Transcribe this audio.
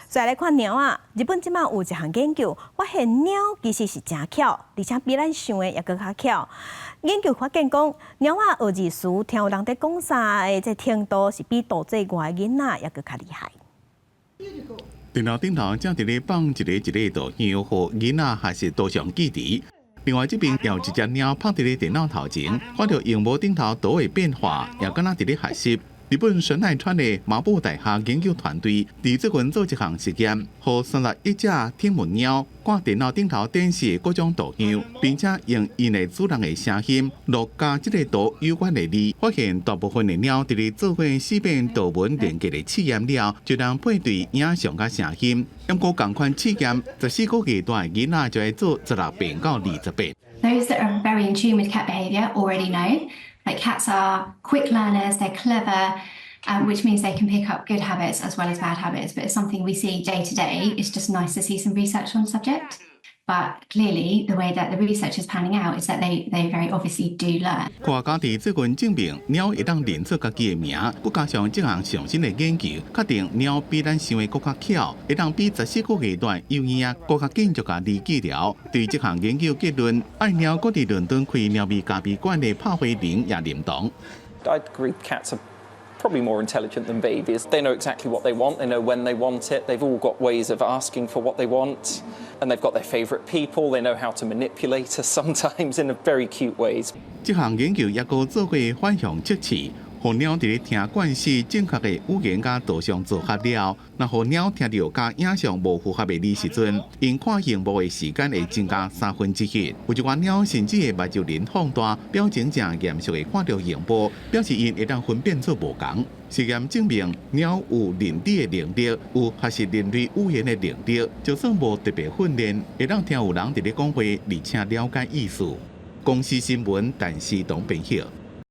再來看貓仔，日本這馬有一項研究，發現貓其實是誠巧，而且比咱想的猶閣較巧。研究發現講，貓仔學字詞，聽有人佇講啥的這程度，是比肚臍外的囡仔猶閣較厲害。電腦頂頭正佇咧放一个一个圖像，予囡仔學習圖像記憶。另外這邊有一隻貓趴佇咧電腦頭前，看著螢幕頂頭圖的變化，也敢若佇咧學習。日本神奈川的麻布大學研究團隊佇最近做一項實驗，予31隻聽聞貓看電腦頂頭展示的各種圖像，並且用𪜶的主人的聲音錄佮這个圖有關的字，發現大部分的貓佇咧做過四遍圖文連結的試驗了，就能配對影像佮聲音。毋過仝款試驗，14個月大的囡仔就愛做16遍到20遍。 Those that are very in tune with cat behavior already know. Like cats are quick learners, they're clever, which means they can pick up good habits as well as bad habits. But it's something we see day to day. It's just nice to see some research on the subject. But clearly, the way that the research is panning out is that they very obviously do learn. 科學家佇最近證明，貓會當認出家己的名，閣加上這項上新的研究，確定貓比咱想的閣較巧，會當比14個月大的幼嬰仔閣較緊就共字記牢。對這項研究結論，愛貓閣佇倫敦開貓咪咖啡館的帕輝玲也認同。 I agree cats are probably more intelligent than babies. They know exactly what they want, they know when they want it, they've all got ways of asking for what they want, and they've got their favourite people, they know how to manipulate us sometimes in a very cute ways. 這項研究猶閣做過反向測試，予貓佇咧聽慣勢正確的語言佮圖像組合了，若予貓聽著佮影像無符合的字時陣，𪜶看螢幕的時間會增加1/3。有一寡貓甚至會目睭仁放大，表情誠嚴肅的看著螢幕，表示𪜶會當分辨出無仝。實驗證明，貓有認知的能力，有學習人類語言的能力，就算無特別訓練，會當聽有人佇咧講話，而且了解意思。公視新聞，陳思東編譯。